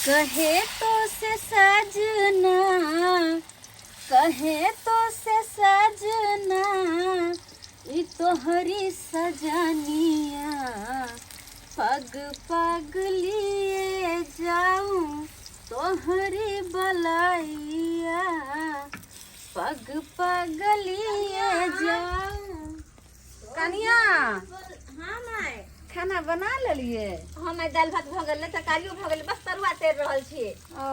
कहे तो से सजना, कहे तो से सजना, ई तोहरी सजनिया, पग पग लिए जाऊं तोहरी बलैया, पग पग लिए जाऊं। कनिया। हाँ माय। खाना बना लेलिए? हाँ माय, दालि भात भऽ गेलै, तरकारियो भऽ गेलै, बस तरुआ तरि रहल छी। ओ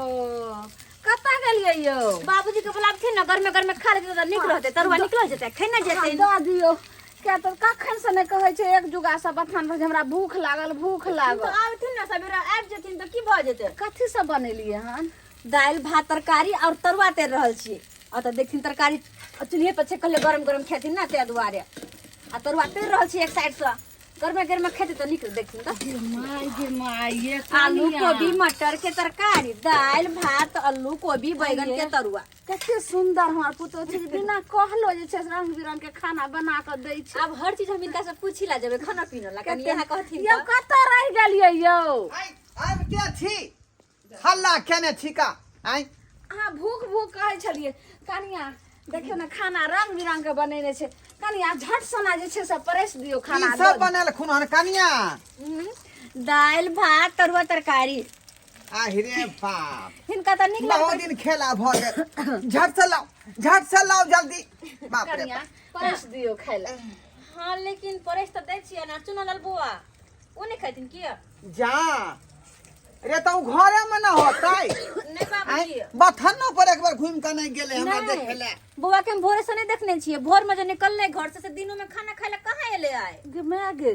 कतऽ गेलियै यौ? बाबूजी के बोलाबथिन ने, गरमे गरमे खा लेतै तऽ नीक रहतै, तरुआ निकल जेतै, खेने जेतै। दऽ दियौ, किया तऽ कखन से नहि कहै छै एक जुगा से बथान पर जे हमरा भूख लागल, भूख लागल। तऽ आबथिन ने, सबेरे आबि जेथिन तऽ की भऽ जेतै? कथी सब बनेलियै हन? दालि भात तरकारी और तरुआ तरि रहल छी। और तऽ देखथिन तरकारी चूल्हे पर छै, कहलियै गरम गरम खेथिन ने ताहि दुआरे। आ तरुआ तरि रहल छी एक साइड से, गरमे गरमे खेतै तऽ नीक। देखथिन तऽ गे माय, गे माय, ये आलू कनिया। कोबी मटर के तरकारी, दालि भात, आलू कोबी बैगन के तरुआ। कते सुंदर हमर पुतोह छै जे बिना कहलो जे छै से रंग बिरंग के खाना बना कऽ दै छै। आब हर चीज हम हिनका से पूछी ला जेबै खाना पीना ला, कनि यहाँ कहथिन। यौ तऽ कतऽ रहि गेलियै यौ? आइ आबिते छी, हल्ला केने छी का आइ? अहाँ भूख भूख कहै छलियै। कनिया देखियौ ने, खाना रंग बिरंग के बनेने छै। कनिया झट सना जे छै से परसि दियौ की खाना। सब दऽ दियौ। बनेलखुन हन कनिया? दालि भात तरुआ तरकारी। आहि रे बाप, हिनका तऽ नीक बहुत लगतै। दिन खेला भऽ गेल। झट से लाउ, झट से लाउ जल्दी। बाप रे कनिया बाप। परसि दियौ खाय लए। हाँ, लेकिन परसि तऽ दै छियै ने, चुनलाल बौआ ओ नहि खेथिन किया? जा रे, तऽ उ घरे में न होतै? नहि बाबूजी। आँय, बथनो पर एक बार घुमि कऽ नहि गेलै हमरा नहि। देखै लए। बौआ के हम भोरे से नहीं देखने छियै। भोर में जो निकलले घर से, से दिनों में खाना खाय ला कहाँ एले आय? गे माय गे।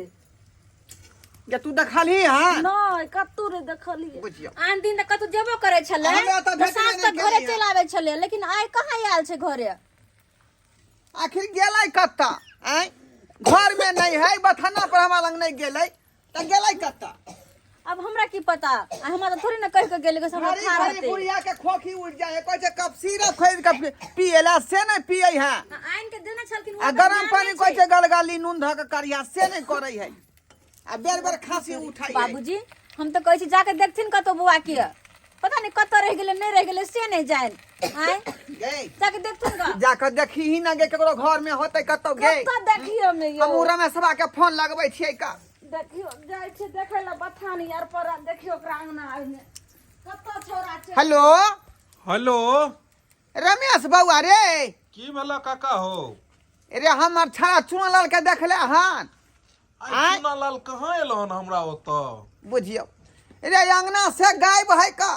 जे तू देखलही हँ? नहि, कतौ नहि देखलियै। बुझियौ, आन दिन तऽ कतौ जेबो करै छलै हमरा तऽ तऽ भेटबे साँझ नहि तक घरे केलैए। चलि आबै छलै, लेकिन आइ कहाँ आयल छै घरे? आखिर गेलै कतऽ? आँय, घर में नहीं है, बथाना पर हमरा लग नहीं गेलै तऽ गेलै कतऽ? अब हमरा की पता, आ हमरा तऽ थोड़े ने कहि के गेलै कि से हमरा घड़ी खा घड़ी रहतै। बुढ़िया के खोखी उड़ जाए है, कहै छै कप सिरप खरीद के पियला से नहीं पियै है। आ आनि के देने छलखिन आ हुनकर गरम ध्यान पानी नहि कहै छै। छै गलगली नून धऽ के करिया, से नहीं करै है, आ बेर बेर खांसी उठै है। बाबूजी, हम तऽ कहै छी जाके देखथिन कतौ बौआ के, पता नहि कतऽ रहि गेलै, नहि रहि गेलै से नहि जानि। आँय, गे जाके देखथुन ग। जाके देखी ही ना गे, केकरो घर में होतै कतौ गे। कतऽ देखियौ ने यौ? हमहूँ रमेशवा के फोन लगबै छियै का। देखियौ, जाइ छै देखै लए बथान यार पर, देखियौ ओकरा अंगना आरमे कतऽ छौड़ा छै। हेलो। हेलो। रमेश बौआ रे। की भेला काका हो? रे, हमर छड़ा चुनलाल के देखले हन? आइ आँय? चुनालाल कहाँ एलो हन हमरा ओतऽ? बुझियौ रे, अंगना से गायब है का,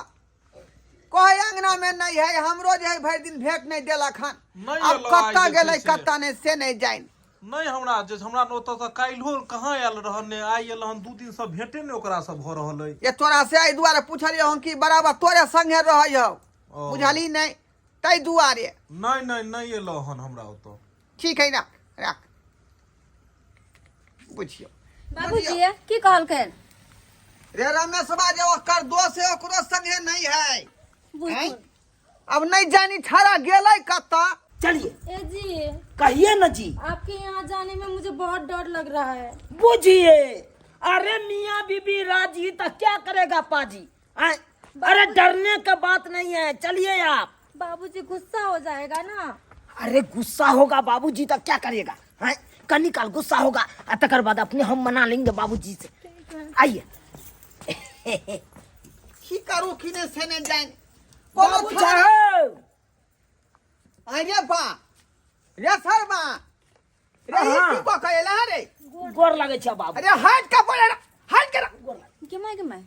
कहै अंगना में नहीं है। हमरो जे है भरि दिन भेंट नहीं देलक हन। नहि आब एलो आइ कतऽ जे छै गेलै से। कतऽ नहि से नहीं जानि। नहि, हमरा जे हमरा ने ओतऽ से काल्हिो कहाँ आयल रहन, ने आइ एल हन, 2 दिन से भेंटे ने ओकरा से भऽ रहल अइ। ये तोरा से एहि दुआरे पुछलियौ हन कि बराबर तोरे संगे रहै हौ। ओ। बुझली नहि ताहि दुआरे। नहि नहि, नहि एलो हन हमरा ओतऽ। ठीक है, राख राख। बुझियौ। बाबूजी, की कहलखिन? रे रमेशवा, जे ओकर दोस्त है ओकरो संगे नहीं है। बुझथुन। अब नहीं जानी छड़ा गेलै कतऽ। चलिए। ए जी। कहिए न जी। आपके यहाँ जाने में मुझे बहुत डर लग रहा है। बुझिए, अरे मियाँ बीबी राजी तो क्या करेगा पाजी? आए? अरे डरने का बात नहीं है, चलिए आप। बाबूजी गुस्सा हो जाएगा ना। अरे गुस्सा होगा बाबूजी तो क्या करेगा? हैं, कनी काल गुस्सा होगा आ तकर बाद अपने हम मना लेंगे बाबूजी से। आइए। की करू की नहीं से नहीं जानि। कोनो बाबू छड़ा साहब। अरे बा रे शर्मा रे, ई हाँ। की कऽ के एला रे? गोर लगे छै बाबू। अरे हट के पड़े, हट के। गे माय, गे माय,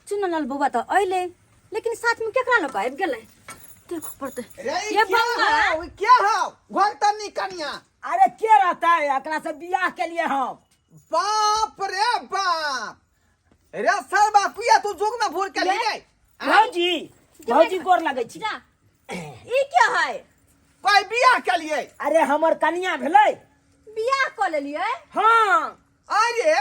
चुनलाल बौआ तऽ अयलै, लेकिन साथमे केकरा लऽ कऽ आबि गेलै? देखो पड़तै। रे ई ये क्या बौआ। हौ, ई क्या हौ घर तनी कनिया? अरे के रहता है, एकरा से बियाह के लिए हम। बाप रे बाप, रे शर्मा, किया तू जुग में भूल के रे? भौजी, भौजी, गोर लगे छी। जा, ई क्या है? कोई बियाह के लिए? अरे हमर कनिया भेलै। बियाह कऽ लेलियै? हाँ। अरे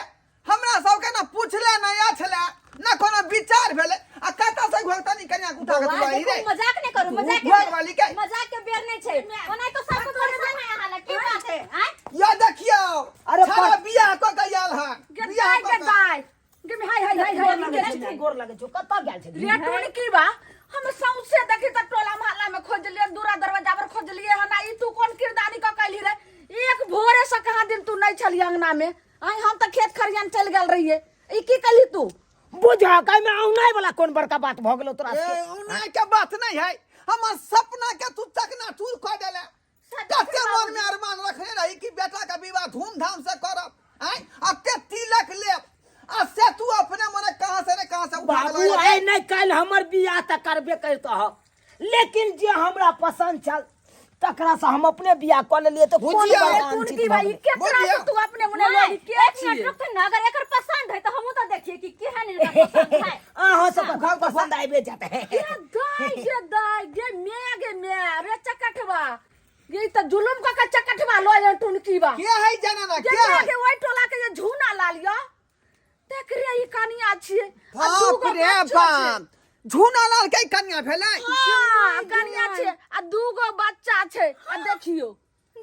हमरा सबके ना पूछले ना छले ना कोनो विचार भेलै, आ कतऽ से घर तनी कनिया के उठा के बौआ, तू आई देखो, रे? मजाक नहि करू, मजाक के घर वाली के? मजाक के बेर नहि छै। ओना तो सब परेशान है अहाँ लग, की बात है? आँय? या देखियौ, अरे छड़ा बियाह कऽ के आयल हन, गे बियाह दाइ, कऽ गे के। दाइ, गे हाय हाय हाय गोर हाय। लगे छी, गोर लगे छी। कतऽ गेल छलियै? छलियै। रे टुनकी बा हम सौंसे देखी त टोला मोहल्ला में खोजलिए, दूरा दरवाजा पर खोजलिए हन। ई तू कोन किरदानी क कैली रे? एक भोरे से कहाँ दिन तू नहीं छलिए अंगना में। आई हम त खेत खरियान चल गेल रहिए। ई की कैली तू? बुझा के में औनाय वाला कोन बड़का बात भऽ गेलो तोरा ए से? औनाय के बात नहीं है, हमर सपना के तू चकना चूर कऽ देले। कते मन में अरमान रखने रही कि बेटा के विवाह धूमधाम से करब, आय अते तिलक लेब, आ से तू अपने मने कहाँ से ने कहाँ से उठा के बाबू लऽ आइ नहि काल्हि हमर बियाह तऽ करबे करितह, लेकिन जे हमरा पसंद छल तकरा से हम अपने बियाह कऽ लेलियै तऽ कोन बुझिया। बड़का रे अनचित टुनकी भऽ बा ई गेलै? केकरा बुझिया। से तू अपने मुने नहीं, लोली के एक मिनट छियै? रुकते ना, अगर एकर पसंद है तो हमहूँ तो देखिए कि केहन इनका पसंद है। अहाँ सबके पसंद आबि जात है। गे दाई, गे दाई, गे मे, गे मे, रे चकटवा, गे ई त जुलुम क के चकटवा लो ये टुनकी बा। के है जाना ना के जेकरा है? के ओहि टोला के जे झूना लाल यो तेकरे ई कनिया छियै। आ बाप दूगो रे बच्चो छै। बाप, झूना लाल के कन्या भेलै? हाँ, कनिया छै आ दूगो बच्चा छै। आ देखियो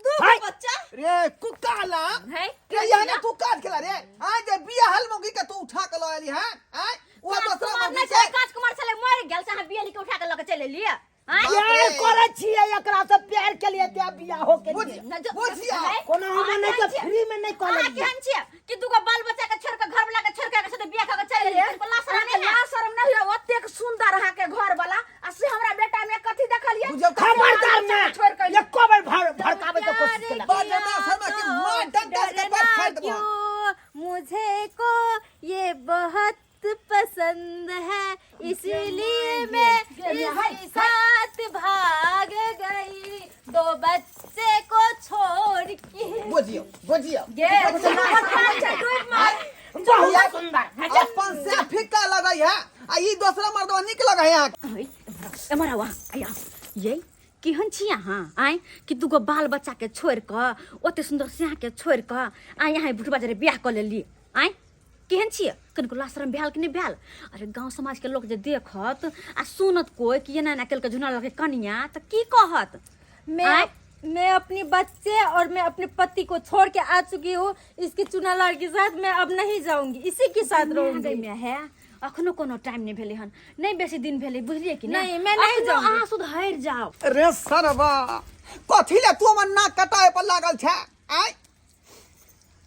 दू हाय। बच्चा रे कुकाला है। रे, यहाँ तू काज केला रे? आय जे बियाहल मौगी के तू उठा के लऽ एली हैं, आय ओ दोसरा राजकुमार मौगी नहि से छलै, राजकुमार छलै मरि गेल से अहाँ बियाह के उठा के लऽ के चलि एलियै। आँय? बाप रे। प्यार करै छियै एकरा से, प्यार के लिए ते बियाह हो के लिए। न जो- बुझिया। है? कोनो हम अहाँ नहि केहन तऽ छियै? फ्री में नहि कऽ अहाँ लेलियै। केहन छियै कि दूगो बाल बच्चा के छोड़ के, घर वाला के छोड़ के एकर साथे बियाह कऽ के चलि एलियै? कनिको लाज शरम नहि है? लाज शरम नहीं है? ओतेक सुंदर अहाँ के घर वाला आ से हमरा बेटा में कथी देखलियै? बुझियौ तऽ- खबरदार बच्चा ना के छोड़ के एको बेर भड़काबै के कोशिश केलक। बाप रे बाप, शर्मा की माँ डंडा से डरना पर फाड़ देबो। क्यों, मुझे को ये बहुत पसंद है, इसीलिए मैं इसके साथ भाग गई, दो बच्चे को छोड़ के। बुझियौ बुझियौ। गे, बहुत सुंदर। अपन से फीका लगै है आ ई दोसरा मर्दवा नीक लगै है। एम्हर आउ अहाँ, आइ आउ। यै केहन छी अहाँ आँय कि दूगो बाल बच्चा के छोड़ि कऽ, ओते सुन्दर स्याह के छोड़ि कऽ आँय अहाँ भुटबा जरे बियाह कऽ लेलियै? आँय केहन छियै? कनिको लाज शरम भेल कि नहि भेल? अरे गाँव समाजके लोक जे देखत आ सुनत कोइ कि एना एना केलकै झुना लगे कनिया, तऽ की कहत? मैं मैं अपने बच्चे और मैं अपने पति को छोड़ के आ चुकी हूँ इसके चुना लाल के साथ। मैं अब नहीं जाऊंगी, इसी के साथ रहूंगी। मे है अखनो कोनो टाइम नहि भेलै हन, नहि बेसी दिन भेलै, बुझलियै कि नहि, मैं नहीं अखनो जाऊंगी। अहाँ सुधरि जाउ। रे सरवा, कथी ले तू हमर नाक कटाए पर लागल छै? आय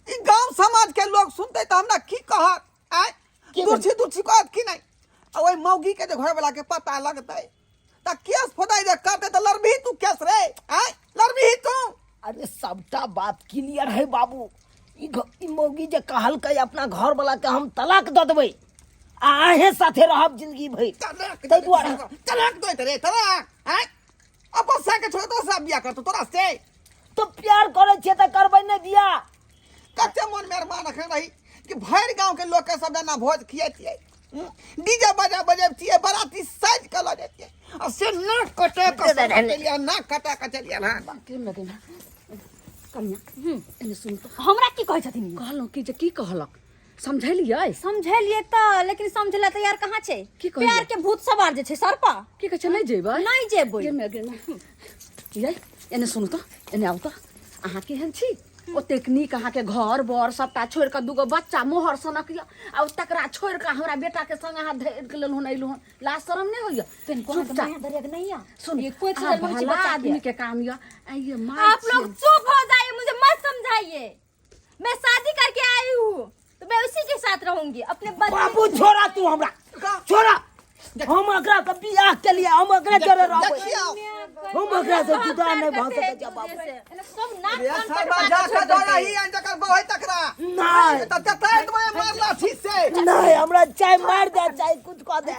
ई गांव समाज के लोग सुनते तऽ हमरा की कहत? आय दुर्छी दुर्छी कहत कि नहि? आ ओहि मौगी के जे घर वाला के पता लगतै तऽ केस फोदाइ जे करतै तऽ लड़बिही तू केस रे? आय लड़बिही तू? अरे सबटा बात क्लियर है बाबू। ई मौगी जे कहलकै अपना घर वाला के हम तलाक दऽ देबै आ अहें साथे रहब जिंदगी भरि, तलाक ताहि दुआरे। तलाक दैत रे तलाक। आय अपन साके छोड़ दोसरा बियाह करतौ तोरा से? तो प्यार करै छियै तऽ करबै नहि बियाह? कते मन में अरमान रखने रही कि भरि गांव के लोग के सब जना भोज खियतियै, डीजे बजा बजबतियै, बराती साज के लऽ जतियै, आ से नाक कटे के चलियै, नाक कटा के चलियै हन। कनिया एने सुन तऽ। हमरा की कहै छथिन ई? कहलहुँ कि जे की कहलक समझेलियै? समझेलियै तऽ, लेकिन समझेला तैयार कहाँ छै। की कहलियै? प्यार के भूत सवार जे छै सर पर। की कहै छै नहि जेबै? नहि जेबै। गे मे, गे मे, यै एने सुनू तऽ, एने आउ तऽ। अहाँ केहन छी? ओतेक नीक अहाँके घर बर सबटा छोड़ि कऽ दूगो बच्चा मोहर सनक यऽ आ ओ तकरा छोड़ि कऽ हमरा बेटाके संग अहाँ धरि के लेलहुँ हन, अयलहुँ हन, लाज शरम नहि होइए? तनिको अहाँके चुपचाप माया दरिया के नहि यऽ? सुन, ये कोइ अहाँ चीज होइ छै भला बच्चा के। आदमी के काम यऽ आइये माय आप लोग छियै। चुप हो जाइए, मुझे मत समझाइए। मैं शादी करके आई हूँ तो मैं उसी के साथ रहूंगी अपने बच्चे। बाबू छोड़ा तू हमरा, छोड़ा। हम एकरा के बियाह के लिए हम एकरे जरे रहबै। देखियौ। हम एकरा से जुदा नहि भऽ सकै छियै बाबू। सब नाक रे कान सरवा कटवा जा के के छोड़ि दौड़ा देलकै। ही आन जकर बहै तकरा। नहि। तऽ जतै तुम्हें मारला छी से। नहीं, हमरा चाहे मार दे चाहे कुछ कह दे,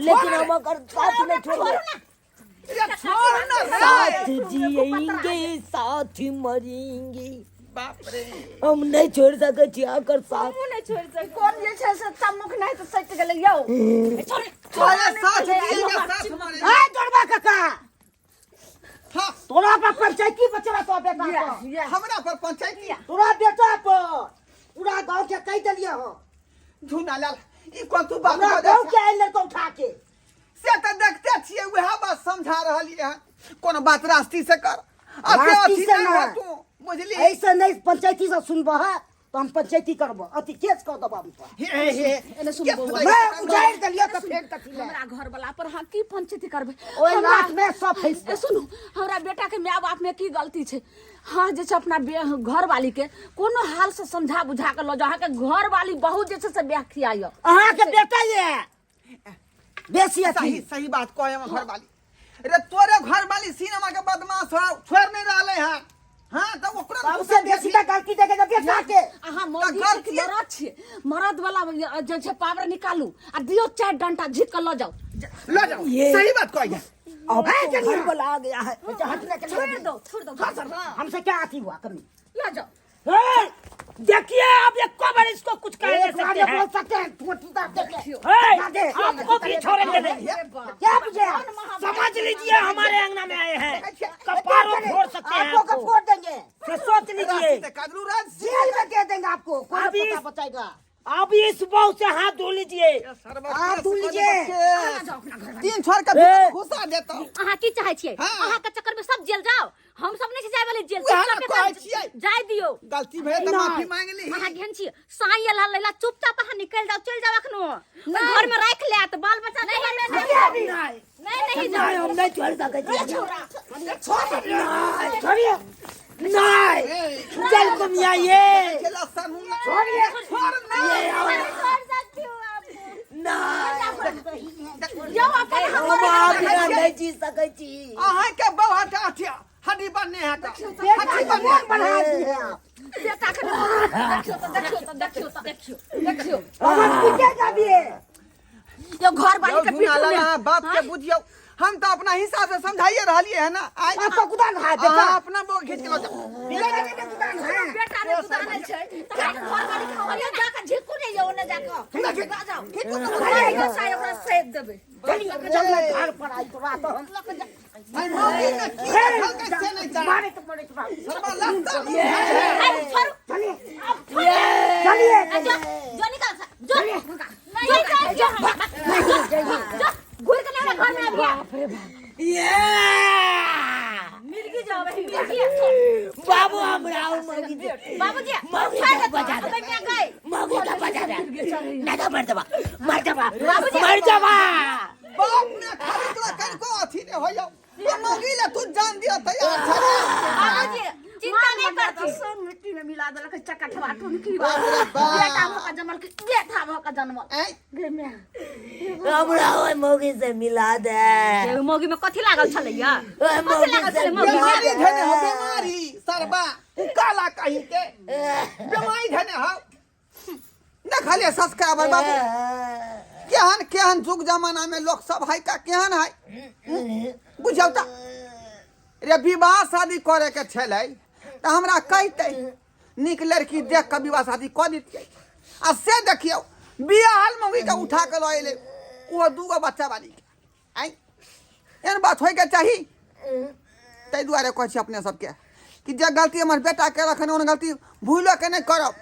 लेकिन हम ओकर साथ नहीं छोड़बै। रे छोड़ ना रे। साथ जिएंगे साथ मरेंगे। बाप रे, हम नहीं छोड़ सकै छी ओकर साथ। हमहूँ नहीं छोड़ सकती। कोन जे छै से चमुख नहि तऽ सटि गेलै यौ। अरे साथ जिएंगे साथ मरेंगे। ए जोड़बा काका, हाँ। तोरा पर पंचायती बचला तो बेटा पर। हमरा पर पंचायती? तोरा बेटा पर पूरा गांव के कह देलिए हँ। झूना लाल, ई कोन तू बात हमरा बजै गांव छह? के आयल तो उठा के से तऽ देखते छियै, वएह बात समझा रहलियै हन। कोनो बात रास्ती से कर, अते रास्ती अथी से नहि ना। हो तू, बुझली? ऐसे नहीं पंचायती से सुनबह तो हम पंचायती करबो अथी केस कऽ देबो हम तोरा। हे हे हे एने सुन केस बौआ। फुदाइ मैं उजाड़ि देलियो तऽ फेर कथी लए हमरा घर वाला पर अहाँ की पंचायती करबै ओहि हमरा- लाख में सब फैस ए सुनू हमरा बेटा के माय बाप में की गलती छै हाँ जे छै अपना घर वाली के कोनो हाल से समझा बुझा के लऽ जाओ अहाँके घर वाली बहुत जे छै से ब्याह खियाइय अहाँके बेटा ये बेसी अथी सही सही बात कहे हम घर वाली रे तोरे घर वाली सिनेमा के बदमाश हो छोड़ नहीं रहले हैं हां तो ओकरा सबसे बेसी तऽ गलती देखे जे बेटा के अहाँ मौगी तऽ छी कि मरद छियै मरद वाला जे छै पावर निकालू आ दियौ चारि डंटा झीक के लऽ जाउ ल जाओ ये। सही बात कहे अब तो घर वाला आ गया है हटने के छोड़ दो छोड़ दो हाँ सर हमसे क्या अथी हुआ कमी लऽ जाओ ए, देखिए अब एक बार इसको कुछ कह नहीं एक बार सकते ये हैं बोल सकते हैं टोटी दाब देके ए, ना दे। आपको भी छोड़ेंगे नहीं क्या बुझे आप? समझ लीजिए हमारे अंगना में आए हैं कपारों फोड़ सकते हैं आपको आपको फोड़ देंगे तो सोच लीजिए काजलू राज जेल में दे देंगे आपको कोई अभी- पता बचाएगा अब इस बहू से हाथ धो लीजिए हाथ धो लीजिए। तीन छोड़ के भीतर घुसा देता अहाँ की चाहै छियै हाँ। अहाँ के चक्कर में सब जेल जाओ हम सब नहीं जाय वाले जेल उएह ने चुपचाप कहै एतऽ छियै। जाय दियौ गलती भेल तऽ माफी मांग ली अहाँ केहन छियै साई अल्लाह लैला चुपचाप अहाँ निकलि जाओ चलि जाओ एखनो घर में राखि लेत बाल बच्चा नहीं नहीं नहीं नहीं नहीं हम नहीं छोड़ सकै छियै नहीं छोड़िए नहीं चल कुमिया ये छोड़िए छोड़ ना छोड़ सकती हूँ आपको नहीं यौ अपन हम आप बिना नहीं जी सकै छी अहाँ के बौआ के अथी हड्डी बनने है तऽ हड्डी बनने है। बढ़ा दिए आप बेटा के देखियौ तऽ देखियौ तऽ देखियौ तऽ देखियौ देखियौ हम पीटेगा भी यौ घर वाली यौ के झुना पीठू लाला में अहाँ बात के बुझियौ हम तऽ अपना हिसाब से समझाइए रहलियै है ना आइ आपका कुदान है बेटा अहाँ अपना बौआ घीच के लऽ जाउ बेटा के कुदान है बेटा ने गुदानै छै तऽ अहाँके घर वाली के कहलियै जाकऽ झिकू ने यौ ओने जाकऽ जाओ जाओ साई ओकरा सेक देबै चल मैं घर पर आई तो रात हम आई मौगी ने की देखलकै से नहि जान मारे तो मारे तो सरबा लत्ता मुँह है। अरे छोड़ू चलिए चलिए चलिए जो जो निकल सा जो नहीं जाए जो जो घूर के ना घर में अभी ये मिर्गी जाओ मिर्गी बाबू हमरा मौगी दे बाबूजी मौगी छोड़ के दे बजा दे अबे मैं गई मौगी के बजा दे नहीं तो मर जाबा मर जाबा बाबूजी। मर जाबा बाप ने खाली तोरा कनिको अथी नहि होइयौ ओ मौगी ले तू जान दिअ तैयार छे बाबूजी चिंता नहीं करती सब मिट्टी में मिला देलक चकठवा टुनकी बाप रे बाप। बेटा भऽ कऽ जन्मल कि बेटा भऽ कऽ जन्मल ऐं गे माय हमरा ओहि मौगी से मिला दे ए, मौगी में कथी लागल छलैया ओहि कथी मौगी लागल से छलै मौगी में बीमारी धेने हो बीमारी सरबा उ काला कहीं के बीमारी धेने हो देखलिए सब्सक्राइबर बाबू केहन केहन जुग जमाना में लोग सब है का केहन है बुझौ तऽ रे विवाह शादी करे के छलै तऽ हमरा कहितै नीक लड़की देख कऽ विवाह शादी कऽ दितियै आ से देखियौ बियाहल मौगीके उठा कऽ लऽ एलै ओहो दूगो बच्चा वाली आँय एहन बात होइके चाही ताहि दुआरे कहै छी अपने सबके कि जे गलती हमर बेटा केलक हन ओहन गलती भूलो के नहि करब।